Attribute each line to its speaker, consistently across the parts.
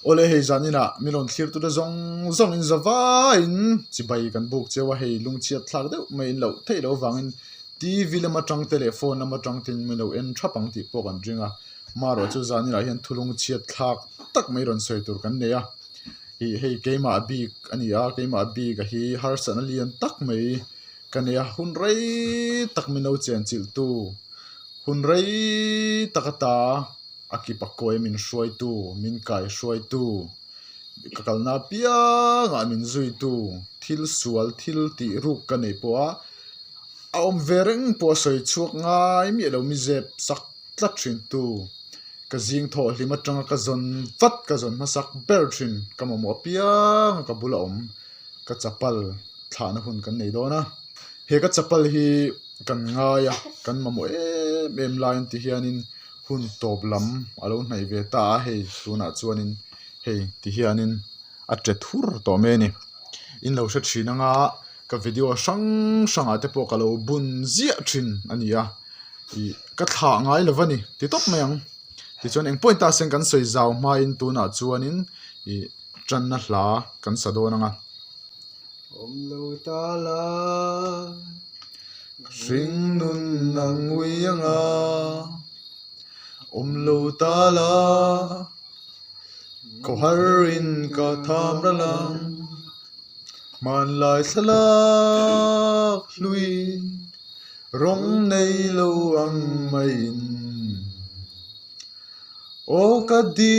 Speaker 1: Awle hei zaninah min rawn thlir tute zawng zawngin zavaiin chibai kan buk cheu a, hei lungchhiat thlak deuh mai in loh theih loh avangin TV lam atang te leh phone lam atang ten min lo en thap ang tih pawh kan ring a, marawh chu zaninah hian thu lungchhiat thlak tak mai rawn sawi tur kan nei a, ih hei keimah bik a ni a, keimah bik a hi harsatna lian tak mai ka nei a, hun rei tak min lo chenchilh tu, hun rei tak ata. A ki pakkawi min hruaitu, min kai hruaitu, ka kalna apiangah min zuitu, thil sual thil tih ruk ka neih pawh a, a awm ve reng pawh a sawi chhuak ngai miah lo mi zep sak tlat thin tu, ka zing thawh hlim atanga ka zawn vat ka zawn hmasak ber thin ka mamawh apianga ka bula awm ka chapal thlahna hun kan nei dawn a, he ka chapal hi kan ngai a kan mamawh em em laiin ti hianin. Hun tawp lam a lo hnaih ve ta a, hei tunah chuanin hei ti hianin a che thur tawh mai a ni. In lo hre thin anga ka video hrang hrangah te pawh ka lo bun ziah thin a ni a, ih ka thlah ngai lo va ni ti tawp mai ang. Tichuan eng pawhin ta sen kan sawi zau hmain tunah chuanin ih tanna hla kan sa dawn ang a.
Speaker 2: Awm lo ta la.
Speaker 1: Hring nun ang ngui anga. Awm lo ta la. Khawhar in ka tham ral ang. Hmanlai thlalak hlui. Rawng nei lo ang maiin. Aw ka di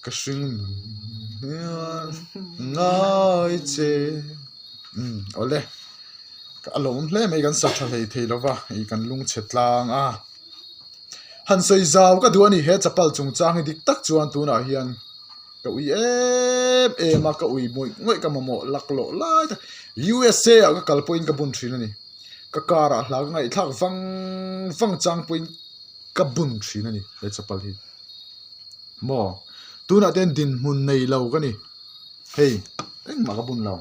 Speaker 1: ka hring nun hian ngai che umm awle ka a lo awm hle mai kan sa tha hlei thei lo va ih kan lung chhe tlang a han sawi zau ka duh a ni he chapal chungchang hi dik tak chuan tunah hian ka ui em em a ka ui ngawih ngawih ka mamawh laklawh lai tak U_S_A ah ka kal pawhin ka bun thin a ni. Ka car ah hla ka ngaihthlak vang vang chang pawhin ka bun thin a ni he chapal hi. Maw tunah te hian dinhmun nei lo ka ni hei engmah ka bun lo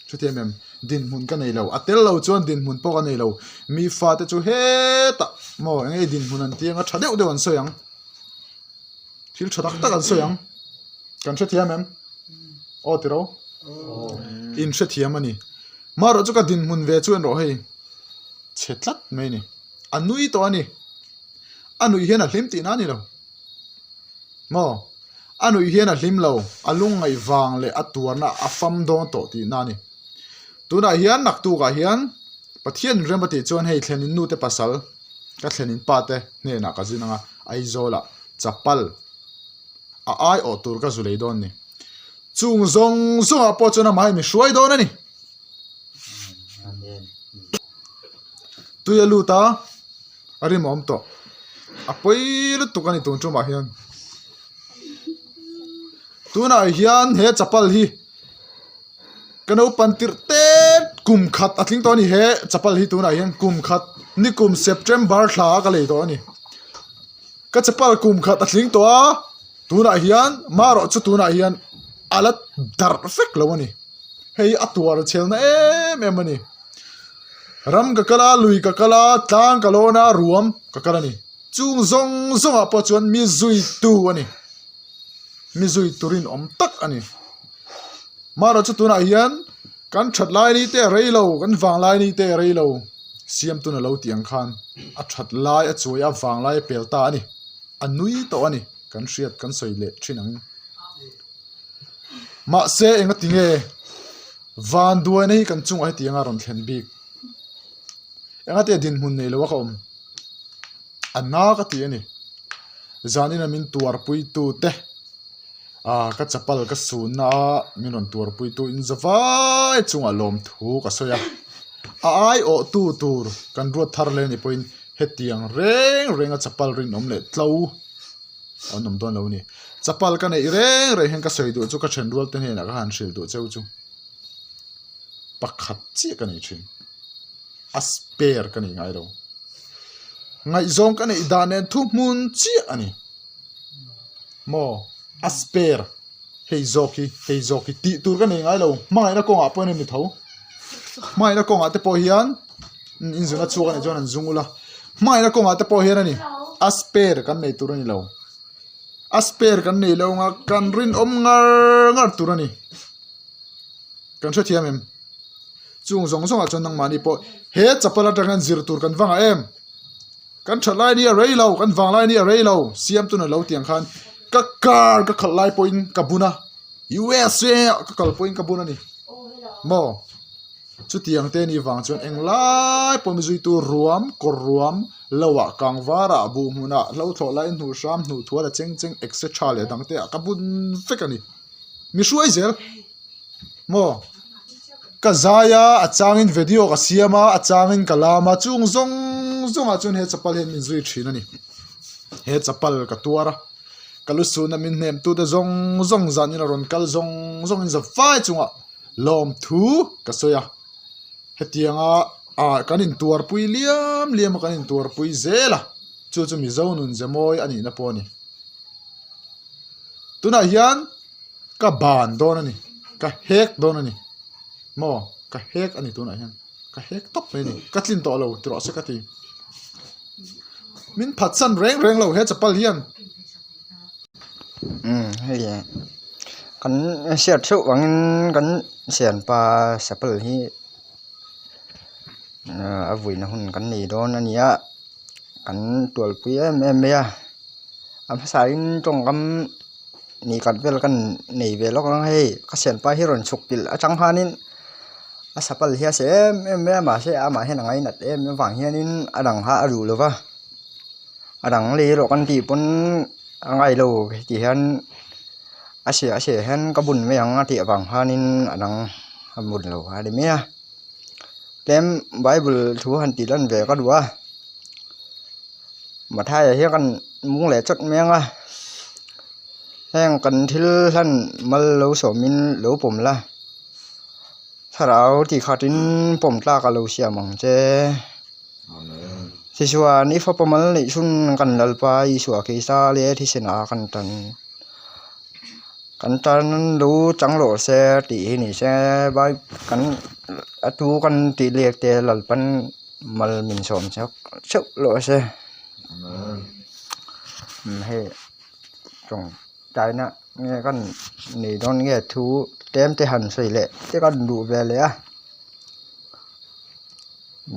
Speaker 1: chutiang em dinhmun ka nei lo a tel lo chuan dinhmun pawh ka nei lo mi fate chu hetah maw eng nge dinhmun an ti anga tha deuh deuh an sawi ang thil tha tak tak an sawi ang kan hrethiam em aw tiro in hrethiam a ni. Marawh chu ka dinhmun ve chuan rawh hei chhe tlat mai a ni. A nui tawh a ni. A nuih hian a hlim tihna a ni lo. Maw? A nuih hian a hlim lo. A lungngaih vang leh a tuarna a fam dawn tawh tihna a ni. Tunah hian naktukah hian Pathian in rem a tih chuan hei thlenin nute pasal ka thlenin pate hnenah ka zin anga Aizawlah chapal a aiawh tur ka zu lei dawn a ni. Chung zawng zawngah pawh chuan amah hi mi hruai dawn a ni. Tui a lut a, a rim a awm tawh. A pawi lutuk a ni tun tumah hian. Tunah hian he chapal hi ka naupan tirh tet kum khat a tling tawh a ni. He chapal hi tunah hian kum khat nikum September thla a ka lei tawh a ni. Ka chapal kum khat a tling tawh a. Tunah hian marawh chu tunah hian a la darh vek lo a ni. Hei a tuar chhelna em em a ni. Ram ka kal a, lui ka kal a, tlang ka lawn a, ruam ka kal a ni. Chung zawng zawngah pawh chuan mi zuitu a ni. Mi zui turin awm tak a ni. Marawh chu tunah hian kan that lai ni te a rei lo, kan vang lai ni te a rei lo. Siamtun a lo tih ang khan a that lai a chuai a, vang lai a pel ta a ni. A nui tawh a ni, kan hriat kan sawi leh thin ang. Mahse engati nge vanduaina hi kan chungah hetiang a rawn thlen bik? Engati a dinhmun nei lo a ka awm? A na ka ti a ni. Zanina min tuarpuitu te ah ka chapal ka sunna a min rawn tuarpuitu in zavai chungah lawmthu ka sawi a. A aiawhtu tur kan ruat thar hle ni pawhin Hetiang reng reng a chapal rinawm leh tlo an awm dawn lo a ni. Chapal ka neih reng reng hian ka sawi duh chu ka then rual te hnenah ka han hrilh duh cheu chu pakhat chiah ka nei thin. A spare ka nei ngai lo. Ngaihzawng ka neih dan nen thu hmun chiah a ni. Maw a spare hei zawk hi hei zawk hi tih tur ka nei ngai lo hmangaihna kawngah pawh hian a ni tho hmangaihna kawngah te pawh hian in zuna chhuak a nih chuan an zung ula hmangaihna kawngah te pawh hian a ni a spare kan nei tur a ni lo. A spare kan nei lo anga kan rinawm ngar ngar tur a ni. Kan hrethiam em? Chung zawng zawngah chuan nangmahni pawh he chapal atang hian zir tur kan va ngah em? Kan that lai ni a rei lo, kan vang lai ni a rei lo, siamtun a lo ti ang khan ka car ka khalh lai pawhin ka bun a, USA ah ka kal pawhin ka bun a ni maw? Chutiang te ni vang chuan englai pawh mi zuitu ruam, kawr ruam, loah, kangvarah, buh hmunah, hlo thlawh laiin hnuh hram, hnuh thual a cheng cheng etc leh dang te ah ka bun vek a ni. Mi hruai zel. Maw? Ka zai a, a changin video ka siam a, a changin ka lam a, chung zawng zawngah chuan he chapal hian min zui thin a ni. He chapal ka tuar a, ka lu suhna min hnem tute zawng zawng zanin a rawn kal zawng zawngin za fai chungah lawmthu ka sawi a. Hetianga ah kan intuarpui liam liam a, kan intuarpui zel a, chu chu Mizo nun ze mawi a nihna pawh a ni. Tunah hian. Ka ban dawn a ni, ka hek dawn a ni, maw ka hek a ni tunah hian, ka hek tawp mai a ni, ka tlin tawh lo ti rawh se ka ti. Min phatsan reng reng lo he chapal hian.
Speaker 2: Umm hei kan hriat theuh angin kan sianpa chapal hi a vuina hun kan nei dawn a ni a, kan tualpui em em mai a, a hmasain tawngkam. Ni khat vel kan nei ve lawk ang hei ka sianpa hi rawn chhuk pilh atang khanin a chapal hi a chhe em em mai a mahse amah hian a ngainat em avang hianin a dang kha a duh lo va a dang lei erawh kan tih pawn a ngai lo ti hian a chhia a chhia hian ka bun mai ang a tih avang khanin a dang a bun lo a ni mai a tlem bible thu han tih lan ve ka duh a. Mathai ah hian kan mung leh chawt mai ang a heng kan thil hlan mal lo sawmin lo pawm la thlarau tih khatin pawm tlak a lo siam ang che tichuan i fapa mal neih chhun kan lalpa Isua Krista leh thisen ah kan tan kan tan lo chang rawh se tih hi ni se kan a tu kan tih lek te lalpan. Mal min sawm chak theuh loh se hei tawng taina nge kan nei dawn nge thu tlem te han sawi leh te kan duh ve leh a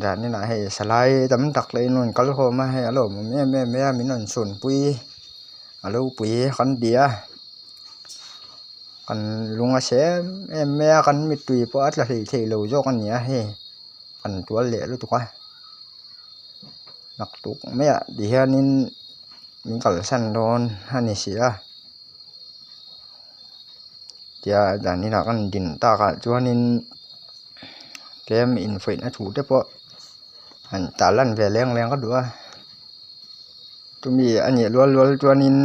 Speaker 2: dan inah hei salai tam tak leh in rawn kal khawm a hei a lawmawm em em mai a min rawn chhunpui a lo pui kan ti a kan lung a chhe em em mai a kan mittui pawh a tla hlei thei lo zawk a ni a hei. An tual leh lutuk a naktuk maiah ti hianin min kalsan dawn a ni si a tia dan inah kan din takah chuanin tlem infuihna thu te pawh han tah lan ve leng leng ka duh a chumi a nih lual lual chuanin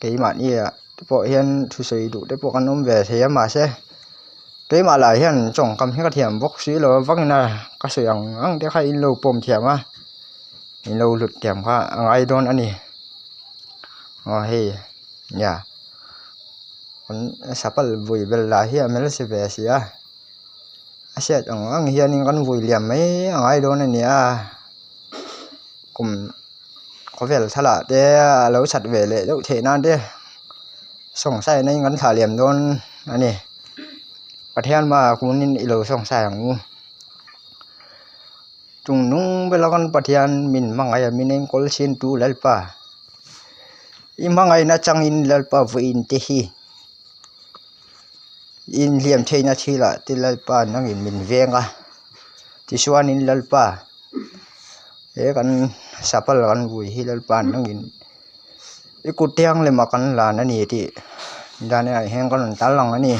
Speaker 2: keimahni ah te pawh hian thusawi duh te pawh kan awm ve thei a mahse keimah lah hian tawngkam hi ka thiam bawk si lo vangin a ka sawi ang ang te kha in lo pawm thiam a in lo hlut thiam kha a ngai dawn a ni aw hei nia kan chapal vui vel lah hi a hmel si ve si a a hriat ang ang hianin kan vui liam mai a ngai dawn a ni a kum. Khawvel thlalak te a lo that ve leh deuh theih nan te sawngsai na in kan thlah liam dawn a ni Pathian hmaah kunin i lo sawngsai ang u chung nung bela kan Pathian min hmangaih a min enkawl chin tu Lalpa i hmangaihna changin Lalpa vawiin te hi inhliam theihna thilah te Lalpa nangin min veng a tichuanin Lalpa. He kan chapal kan vui hi Lalpa nangin i kut thianghlim ah kan lan a ni tih dan ah hian kan rawn tar lang a ni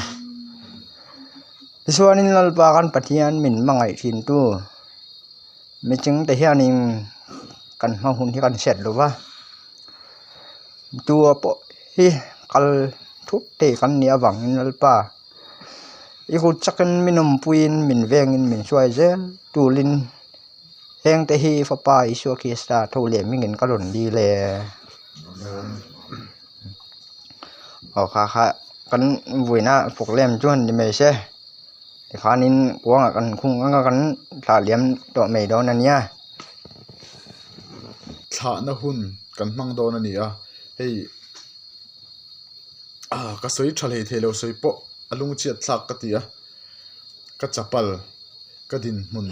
Speaker 2: tichuanin Lalpa kan Pathian min hmangaih thin tu mihring te hianin kan hma hun hi kan hriat lo va tua pawh hi kal thut thei kan nih avangin Lalpa i kut chakin min awmpuiin min vengin min hruai zel tulin heng te hi fapa Isua Krista tho leh hmingin ka rawn dil e aw kha kha kan vuina problem chu han ni mai se tikhanin kuangah kan khung anga kan thlah liam tawh mai dawn a nia.
Speaker 1: Thlahna hun kan hmang dawn a ni a. Hei ah ka sawi tha hlei thei lo sawi pawh a lungchhiat thlak ka ti a ka chapal ka dinhmun.